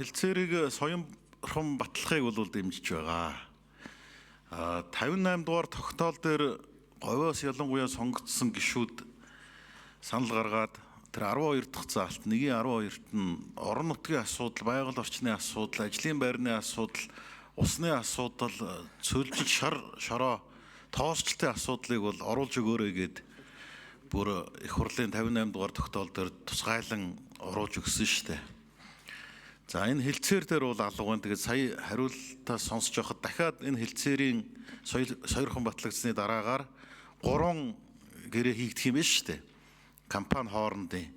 хэлцээрийг соёмхон батлахыг бол дэмжиж байгаа. 58 дугаар тогтоол дээр говьоос ялангуяа сонгогдсон гишүүд санал гаргаад тэр 12 дахь заалт 1-ийн 12-т нь орон нутгийн асуудал, байгаль орчны асуудал, ажлын байрны асуудал, усны асуудал, цөлжил шар шороо тоосчлтын асуудлыг бол оруулж өгөөрэй гээд бүр их хурлын 58 дугаар тогтоол дээр тусгайлан оруулж өгсөн шүү дээ. За энэ хэлцээр дээр бол алга байна. Тэгээд сая хариултаа сонсож байхад дахиад энэ хэлцээрийн сойрхон батлагдсны дараагаар 3 гэрээ хийгдэх юм байна шүү дээ. Компани хоорондын.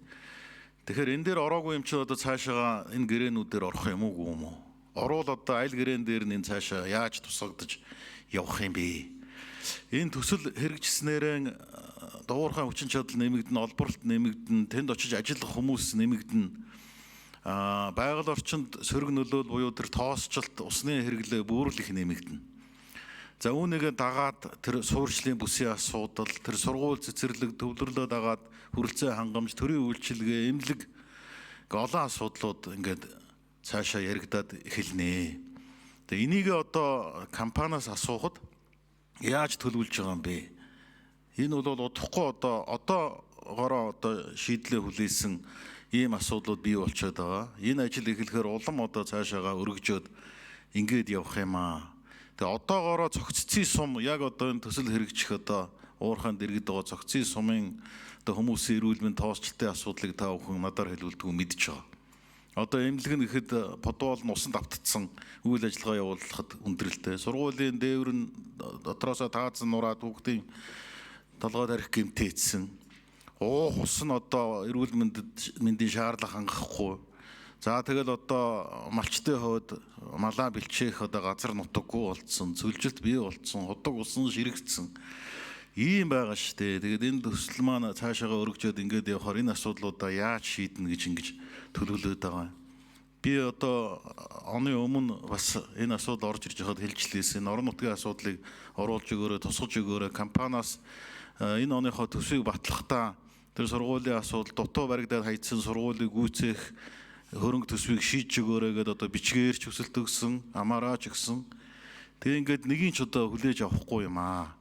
Тэгэхээр энэ дээр ороогүй юм чи одоо цаашаага энэ гэрээнүүдээр орох юм уу юм уу? Орвол одоо аль гэрээн дээр нь энэ цаашаа яаж тусгагдаж явах юм бэ? Энэ төсөл хэрэгжснээрээ дуурхайн хүчин чадал нэмэгдэн, олборлолт нэмэгдэн, тэнд очиж ажиллах хүмүүс нэмэгдэн. Байгаль орчинд сөрөг нөлөөл буюу тэр тоосчлт, усны хэрэглээ бүрэл их нэмэгдэнэ. За үүнийгээ дагаад тэр суурьшлын бүсийн асуудал, тэр сургууль цэцэрлэг төвлөрлөө дагаад хүрэлцээ хангамж, төрийн үйлчилгээ, эмнэлэг олон асуудлууд ингээд цаашаа яригадад эхэлнэ. Тэгээ энийг одоо компаниас асуухад яаж төлөвлөж байгаа юм бэ? Энэ бол удахгүй одоогоороо одоо шийдлээ хүлээсэн ийм асуудлууд бий болчиход байгаа. Энэ ажил эхлэхээр улам одоо цаашаагаа өргөжөөд ингээд явах юм аа. Тэгээ одоогоороо цогццын сум яг одоо энэ төсөл хэрэгжих одоо уурхаан дэргэд байгаа цогцын сумын одоо хүмүүсийн эрүүл мэнд тоосчлтын асуудлыг та бүхэн надаар хэлүүлдэг мэдж байгаа. Одоо эмнэлэг нь гэхэд подвол нь усанд автцсан үйл ажиллагаа явуулахад хүндрэлтэй. Сургуулийн дээвэр нь дотроосоо таазан нураад хүүхдийн толгой тарих гэмтээцсэн. Уух ус нь одоо эрүүл мэндийн шаардлага хангахгүй. За тэгэл одоо малчтын хувьд малаа бэлчээх одоо газар нутаггүй болцсон, цөлжилт бий болцсон, худаг усан ширэгдсэн. Ийм байгаа шүү дээ. Тэгээд энэ төсөл маань цаашаага өргөжөөд ингээд явахаар энэ асуудлуудаа яаж шийднэ гэж ингэж төлөвлөд байгаа. Би одоо оны өмнө бас энэ асуудал орж ирж байхад хэлж лээсэн. Энэ орон нутгийн асуудлыг оруулж өгөөрэй, тусгаж өгөөрэй. Компаниас энэ оныхоо төсвийг батлахдаа тэр сургуулийн асуудал дутуу баригдаад хайцсан сургуулийг гүйцээх хөрөнгө төсвийг шийдэж өгөөрэй гэдээ одоо бичгээр ч хүсэлт өгсөн, амаараа ч өгсөн. Тэгээ ингээд нэгийн ч одоо хүлээж авахгүй юм аа.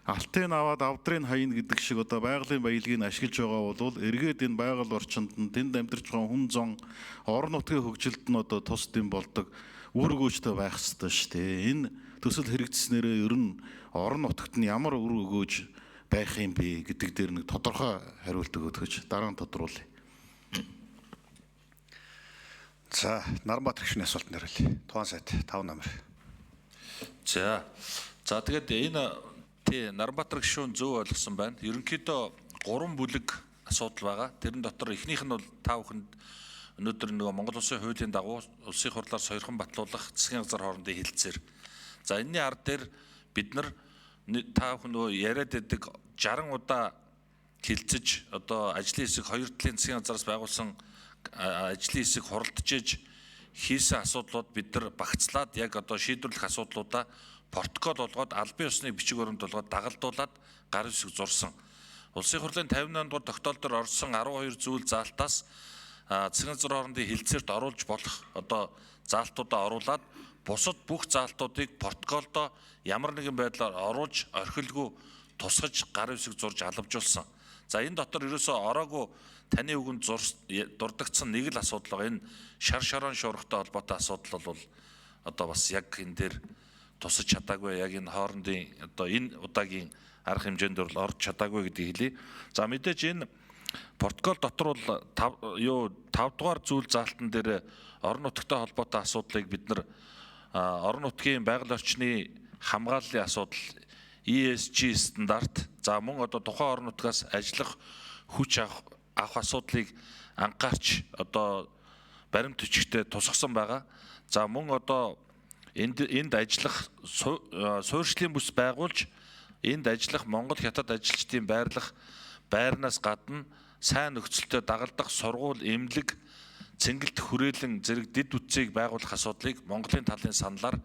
Алтын аваад авдрын хаяна гэдэг шиг одоо байгалийн баялагийг ашиглаж байгаа бол эргээд энэ байгаль орчинд нь тэнд амьдарч байгаа хүн зон орон нутгийн хөгжилд нь одоо тус дэм болдог үр өгөөжтэй байх ёстой шүү дээ. Энэ төсөл хэрэгжснээрээ ер нь орон нутагт нь ямар үр өгөөж байх юм бэ гэдэг дээр нэг тодорхой хариулт өгөөд дараа нь тодруулъя. За Наранбаатар гишүүний асуултанд хариулъя. Тухайн сайд 5 номер. За тэгээд энэ тий Наранбаатар гишүүн зөв ойлгосон байна. Ерөнхийдөө 3 бүлэг асуудал байгаа. Тэрэн дотор эхнийх нь бол та бүхэнд өнөөдөр нөгөө Монгол Улсын хуулийн дагуу улсын хурлаар сойрхон батлуулах засгийн газар хоорондын хэлцээр. За энэний ард дээр бид нар та бүхэн нөгөө яриад байдаг 60 удаа хилцэж одоо ажлын хэсэг хоёр талын засгийн газараас байгуулсан ажлын хэсэг хуралдаж хийсэн асуудлууд бид нар багцлаад яг одоо шийдвэрлэх асуудлуудаа протокол болгоод албан ёсны бичиг баримт болгоод дагалдуулаад гар үсэг зурсан. Улсын хурлын 58 дугаар тогтоол дээр орсон 12 зүйл заалтаас засгийн газар хоорондын хилцээрт оруулж болох одоо заалтуудаа оруулаад бусад бүх заалтуудыг протоколдоо ямар нэгэн байдлаар оруулж орхилгүй тусгаж гар үсэг зурж алавжуулсан. За энэ дотор ерөөсөө ороогүй таны үгэнд дурдагдсан нэг л асуудал байгаа. Энэ шар шорон шуургатай холбоотой асуудал бол одоо бас яг энэ дээр тусаж чадаагүй, яг энэ хоорондын одоо энэ удаагийн арга хэмжээнд бол орж чадаагүй гэдгийг хэлье. За мэдээж энэ протокол дотор бол 5 дугаар зүйл заалтан дээр орон нутагтай холбоотой асуудлыг бид нар орон нутгийн байгаль орчны хамгааллын асуудал ESG стандарт, за мөн одоо тухайн орон нутгаас ажиллах хүч авах асуудлыг анхаарч одоо баримт бичгтээ тусгасан байгаа. За мөн одоо энд ажиллах суурьшлын бүс байгуулж энд ажиллах Монгол хятад ажилчдын байрлах байрнаас гадна сайн нөхцөлтэй дагалдах сургууль, эмнэлэг, цэнгэлт хүрээлэн зэрэг дэд бүтцийг байгуулах асуудлыг Монголын талын саналаар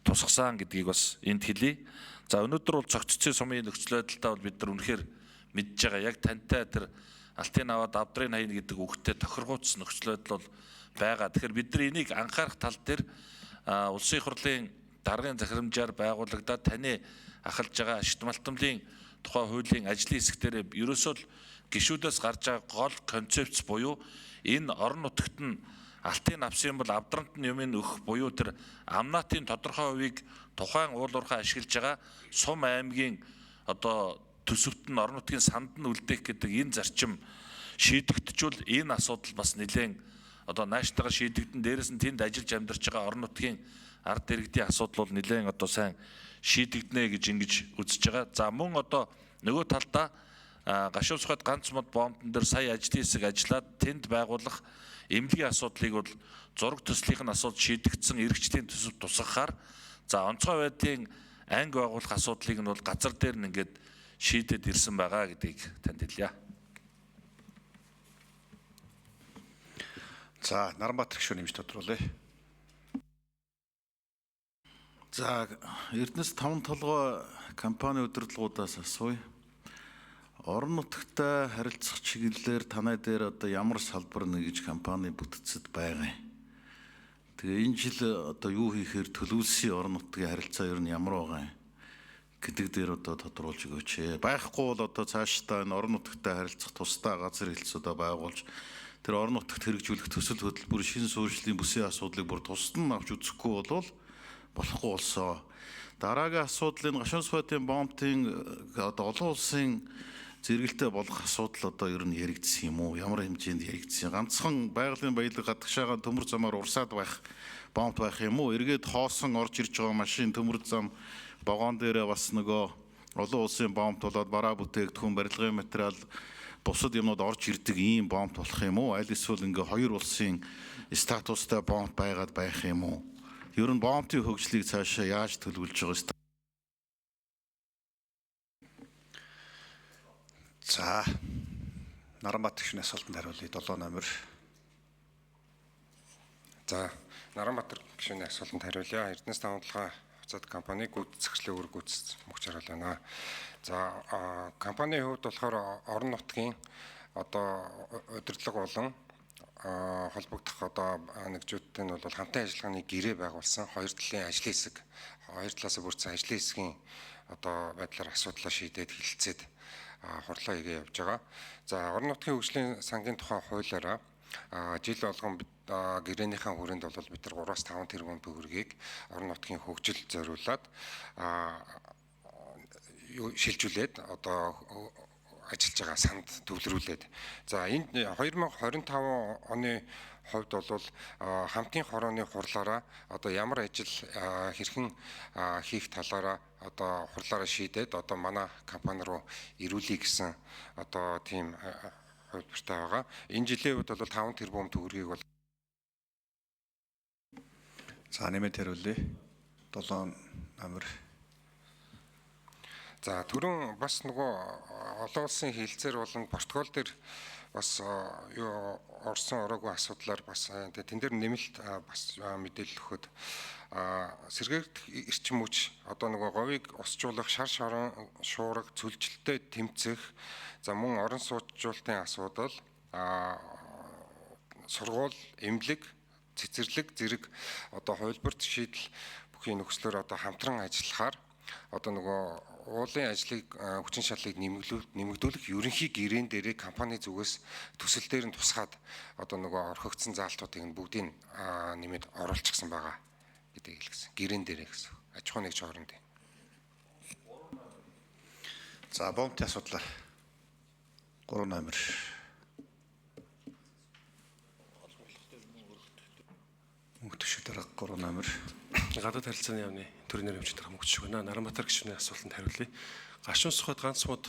тусгасан гэдгийг бас энд хэлье. За өнөөдөр бол цогццын сумын нөхцөл байдалтай бол бид нар үнэхээр мэдж байгаа. Яг тантай тэр алтын аваад авдрын хаяна гэдэг үгтэй тохиргууц нөхцөл байдал бол байгаа. Тэгэхээр бид нар энийг анхаарах тал дээр улсын хурлын даргын захирамжаар байгуулагдаад таны ахалж байгаа ашигт малтамлын тухай хуулийн ажлын хэсэг дээр ерөөсөө л гишүүдээс гарч байгаа гол концепц буюу энэ орон нутагт нь алтын авсан юм бол авдрант нь юмыг өгөх буюу тэр амнаатын тодорхой хувийг тухайн уул уурхай ашиглаж байгаа сум аймгийн одоо төсөвт нь орон нутгийн санд нь үлдээх гэдэг энэ зарчим шийдэгдчихвэл энэ асуудал бас нэлээд одоо нааштайгаар шийдэгдэн, дээрэс нь тэнд ажиллаж амьдарч байгаа орон нутгийн ард иргэдийн асуудал бол нэлээд одоо сайн шийдэгдэнэ гэж ингэж үзэж байгаа. За мөн одоо нөгөө талдаа Гашуусхойд ганц мод бомбон дээр сая ажлын хэсэг ажиллаад тэнд байгуулах эмнэлгийн асуудлыг бол зураг төслийнх нь асуудал шийдэгдсэн, эргэжлийн төсөв тусгахаар за онцгой байдлын анги байгуулах асуудлыг нь бол газар дээр нь ингээд шийдэд ирсэн байгаа гэдгийг танд хэлье. За Наранбаатар гишүүн нэмж тодруулъя. За Эрдэнэс таван толгой компани удирдлагуудаас асууя. Орон нутагтай харилцах чиглэлээр танай дээр одоо ямар салбар нэгж компани бүтцэд байгаа юм. Тэгээ энэ жил одоо юу хийхээр төлөвлөсөн, орон нутгийн харилцаа ер нь ямар байгаа юм гэдэг дээр одоо тодруулж өгөөч. Байхгүй бол одоо цаашдаа энэ орон нутагтай харилцах тусдаа газар хэлцүүдээ байгуулж тэр орон нутагт хэрэгжүүлэх төсөл хөтөлбөр, шин суурьшлийн бүсийн асуудлыг бүр тусад нь авч үзэхгүй бол болохгүй болсон. Дараагийн асуудал энэ гашуун сфатын бомбын одоо олон улсын зэрэгэлтэй болох асуудал одоо ер нь яригдсан юм уу? Ямар хэмжээнд яригдсан? Ганцхан байгалийн баялаг гадагшаагаа төмөр замаар урсаад байх бомб байх юм уу? Эргээд хоосон орж ирж байгаа машин төмөр зам вагон дээрээ бас нөгөө олон улсын бомб болоод бараа бүтээгдэхүүн, барилгын материал, бусад юмнууд орж ирдэг ийм бомб болох юм уу? Аль эсвэл ингээ хоёр улсын статустай бомб байгаад байх юм уу? Ер нь бомбын хөгжлийг цаашаа яаж төлөвлөж байгаа вэ? За Наранбаатар гишүүний асуултанд хариулъя. 7 номер. За Наранбаатар гишүүний асуултанд хариулъя. Эрдэнэс таван толгой хуцаад компани гүйцэтгэгчлийн үүрэг гүйцэтгэх мөх жаргал байна. За компанийн хувьд болохоор орон нутгийн одоо удирдлага болон холбогдох одоо нэгжүүдтэй нь бол хамтын ажиллагааны гэрээ байгуулсан, хоёр талын ажлын хэсэг, хоёр талаас бүрдсэн ажлын хэсгийн одоо байдлаар асуудлаа шийдээд хэлэлцээд хурлаа хийгээ явж байгаа. За орон нутгийн хөгжлийн сангийн тухай хуулиараа жил болгон гэрээнийхээ хүрээнд бол бид нар 3-5 тэрбум төгрөгийг орон нутгийн хөгжил зориулаад шилжүүлээд одоо ажиллаж байгаа санд төвлөрүүлээд. За энэ 2025 оны хувьд бол хамтын хорооны хурлаараа одоо ямар ажил хэрхэн хийх талаараа одоо хурлаараа шийдээд одоо манай компани руу ирүүлье гэсэн одоо тийм хувилбартай байгаа. Энэ жилийн хувьд бол 5 тэрбум төгрөгийг бол За нэмээд хариулъя. 7 номер. За түрүүн бас нөгөө олон улсын хилцээр болон Португал дээр бас юу орсон ороогүй асуудлаар бас тэн дээр нэмэлт бас мэдээлэл өгөхөд сэргээгдэх эрчим хүч одоо нөгөө говийг усжуулах, шар шорон шуурга цөлжилттэй тэмцэх, за мөн орон суучжуулалтын асуудал, сургууль, эмнэлэг, цэцэрлэг зэрэг одоо хувилбарт шийдэл бүхий нөхцлөөр одоо хамтран ажиллахаар одоо нөгөө уулын ажлыг хүчин шаллыг нэмэгдүүлэх ерөнхий гэрээн дээрээ компани зүгээс төсөл дээр нь тусгаад одоо нөгөө орхигдсон заалтуудыг нь бүгдийг нэмээд оруулчихсан байгаа гэдгийг хэлсэн. Гэрээн дээрээ гэсэн. Аж ахуй нэгж хоорондын. За бомбын асуудлаар 3 номер. Мөнх төшиг дарга 3 номер. Гадаад харилцааны яамны төрийн нэрмжид дарга мөнгө төшиг байна. Наранбаатар гишүүний асуултанд хариулъя. Гашуун сухад ганц мод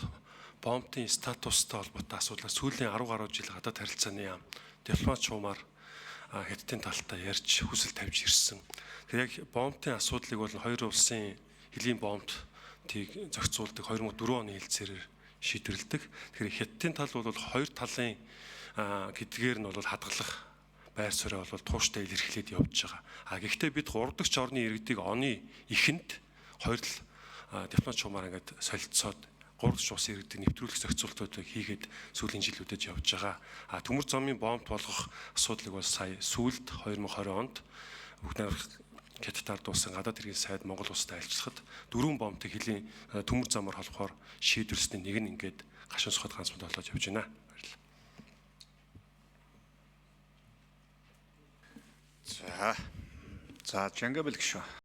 бомбын статустай холбоотой асуудлаар сүүлийн 10 гаруй жил гадаад харилцааны яам дипломат шуумаар Хятадын талтай ярьж хүсэл тавьж ирсэн. Тэгэхээр яг бомбын асуудлыг бол хоёр улсын хөлийн бомбтыг зохицуулдаг 2004 оны хэлцээрээр шийдвэрлэдэг. Тэгэхээр Хятадын тал бол хоёр талын гэдгээр нь бол хадгалах байр суурь бол тууштай илэрхийлээд явж байгаа. А гэхдээ бид 3 дахь орны иргэдийг оны эхэнд хоёр тал дипломат шуумаар ингээд солилцоод 3 дахь улсын иргэдийг нэвтрүүлэх зохицуултуудыг хийгээд сүүлийн жилүүдэд явж байгаа. А төмөр замын бомб болгох асуудлыг бол сая сүүлд 2020 онд бүх найрамдах Хятадаар дуусан гадаад хэргийн сайд Монгол улстай альчлахад дөрвөн бомбыг хөлийн төмөр замаар холбохоор шийдвэрлэсний нэг нь ингээд гашуун сухад ганц мод болоод явж байна. Баярлалаа. За. За, Жангабил гишүүн.